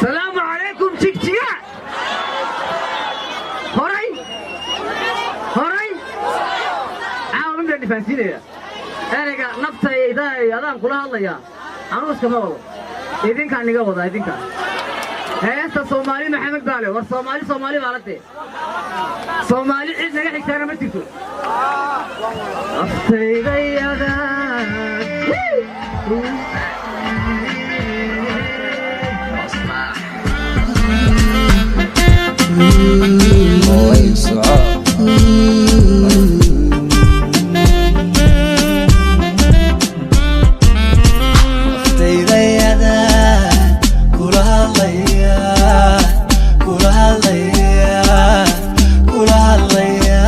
Salaamu calaykum, Jigjiga. Horay horay caawa min baan dhifaansiinaya ereyga naftayda adaan kula hadlayaa. Anuu iskama wado, idinkaan iga wadaa idinkaan. Heesta Soomaali Maxamed baale. War Soomaali, Soomaali baa la dee. Soomaali cid naga xigtaana ma jirto. Naftaydayadan. Horay soco. Naftaydayada kula hadlaya, kula hadlaya, kula hadlaya.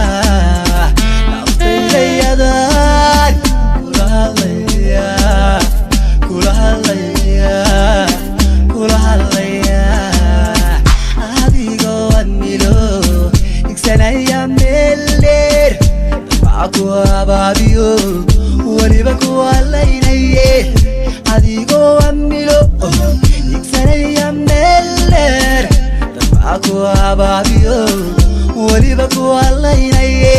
Naftaydayada kula hadlaya, kula hadlaya, kula hadlaya. Adigoo admilo igsanaya meel dheer, dabca ku abaabiyo weliba ku halaynaye. Adigoo amilo igsanaya meel dheer, dabca ku abaabiyo weliba ku halaynaye.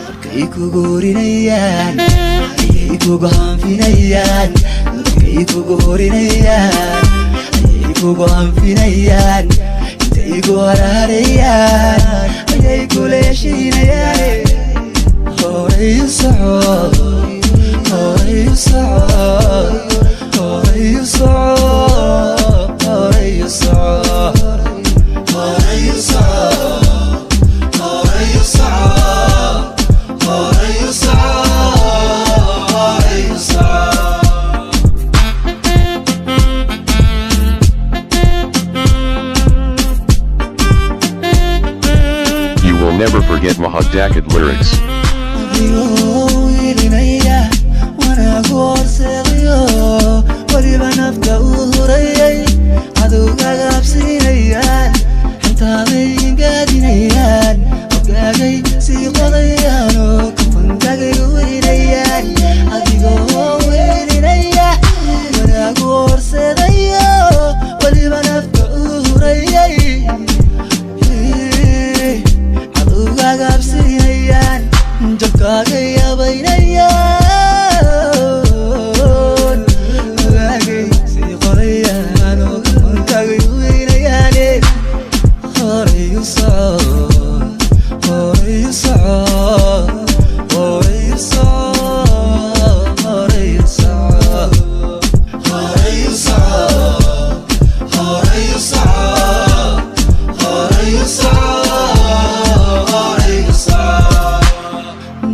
Dabkay kugu horinayaan, ayay kugu hanfinayaan. Dabkay kugu horinayaan, ayay kugu hanfinayaan. Intay ku haraarayaan, ayay kula heshiinayaan. Horay u soco, horay u soco, horay u soco, horay u soco, horay u soco, horay u soco, horay u soco, horay u soco. You will never forget Mahadakad lyrics. Adigoo ilinaya wanaagu horseedayo weliba nafta u hurayay, cadowgaaga absiinayaan, xantaaday ingaadinayaan, hoggaagay sii qodayaan oo kafankaagay weynayaan. Adigoo welinaya wanaagu horseedayo weliba nafta u hurayay, cadowgaaga absiinayaan, jabkaaga yabaynayaan, ogaagay sii qorayaan oo kafankaagay weynayaane. Horay u soco, horay u soco, horay u soco, horay u soco, horay u soco, horay u soco, horay u soco, horay u soco.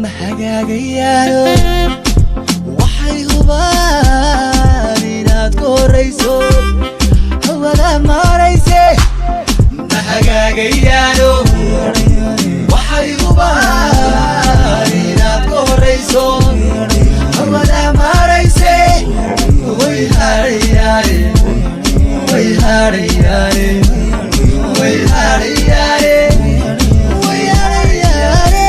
Ma hagaagayaano, waxay hubaan inaad ku horayso hawada maarayse. Ma hagaagayaano, waxay hubaan inaad ku horayso hawada maarayse. Way harayaane, way harayaane, way harayaane, way harayaane.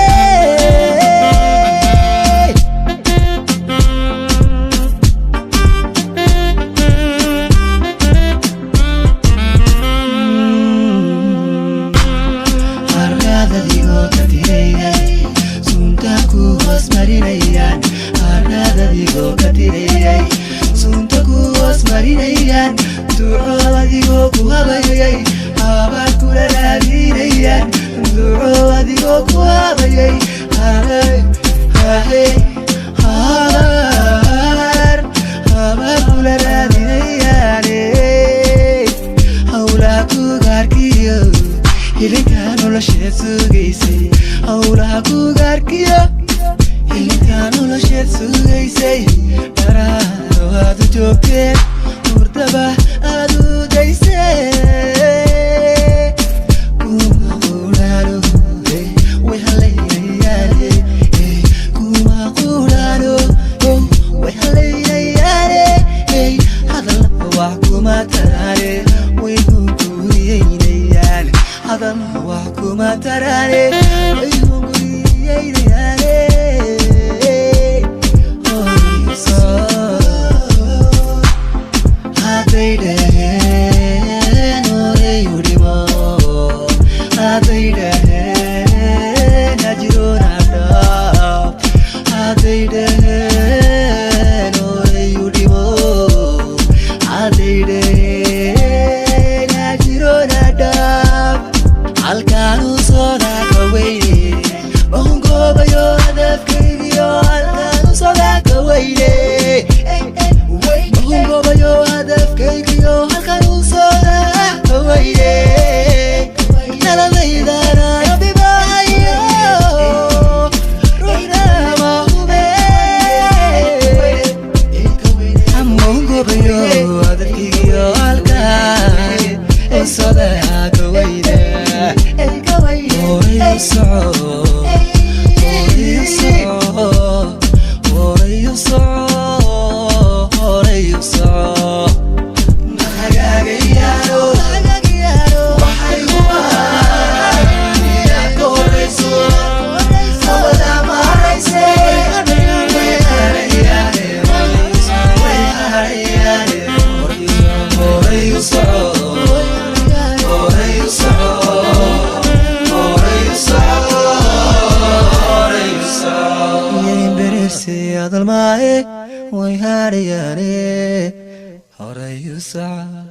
Harraadadigoo ka tirayay, sunta ku hoos marinayaan. Harraadadigoo ka tirayay, sunta ku hoos marinayaan. Duco adigoo ku habayay, habaar kula raadinayaan. Duco adigoo ku habayay, hahay hahay, habaar habaar kula raadinayaan. Howlaha kugaarkiyo hilinka nolosheed sugaysay, howlaha kugaarkiyo hilinka nolosheed sugaysay. Dharaaro aad u joogteen, hurdaba aad u daysay. Kuma quraano, way halaynayaane. Kuma quraano, way halaynayaane. Hadal wax kuma taraane, way hunguriyeynayaan. Hadal wax kuma taraane, way hunguriyeynayaane. Horay u soco. Hadday dhaheen Socda gawayda, horay u soco, horay u soco, horay u soco, horay u soco. Ma hagaagayaano waxay miyaad ka horayso hawada ma harayse? Way harayaane, way harayaane. Horay u soco, horay u soco, horay u soco, horay u soco. Yain hadalmaaye, way harayaane, horay u soco.